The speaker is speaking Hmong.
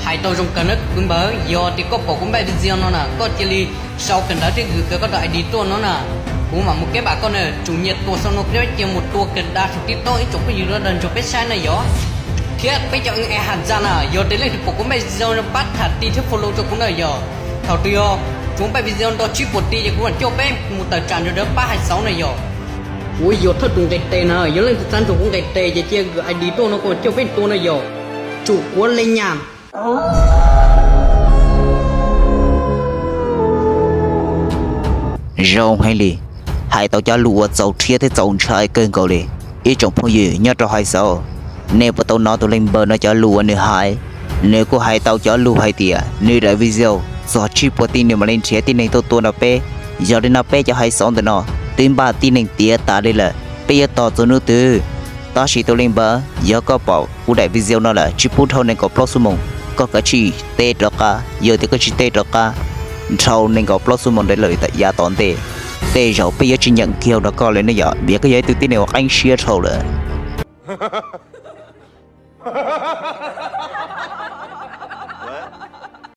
Hais tau zoo kawg nawb kwv npawg, yog tias koj pom kuv npaj video no na koj cia li sau kawm ntawv thiab gửi kawm koj daim ID tuaj no na, kuv mam mus keb npam koj na. Tsum nyias tua sau no peb cia mus tua kawm dav saum TikTok ib tsoom phooj ywg los dag ntsoov peb saib na yog. Thiab peb cov e has ntxa na, yog tias leej twg pom kuv npaj video no pab tham ti thiab follow rau kuv na yog. Thaum twg yog kuv npaj video nto tsib puas ti ces kuv mam coj peb mus tawm tsam nrog lawv pab hais xauv na yog. Kuv yog thawj tus nqes tes na, yog leej twg xav nrog kuv nqes tes ces cia gửi ID tuaj no kuv mam coj peb tua na yog. Tsum quav le nyam. Zoo heev li, hais tau cov lus uas txaus rhiab thiab txaus ntshai kawg nkaus li. Ib tsoom phooj ywg nyob rau hais xauv, nej puas tau hnov tus leej npawg no cov lus uas nws hais? Nws kuj hais tau cov lus hais tias nws daim video txog tsib puas ti nws mam li nrhiav tib neeg tuaj tua nrog peb. Yog li no peb cov hais xauv ntawm no twb npaj tib neeg tiav tas li lawm, peb yuav tos txog hnub twg? Tab sis tus leej npawg, yog koj pom kuv daim video no lawm tsis pub dhau nees nkaum plaub xuab moos, koj kav tsij teb rov qab. Yog tias koj tsis teb rov qab dhau nees nkaum plaub xuab moos ntawd lawm yav tom ntej, tej zaum peb yuav tsis nyeem kiag rau koj li ne yom, vim koj yog ib tug tib neeg uas qeeb siab dhau lawm.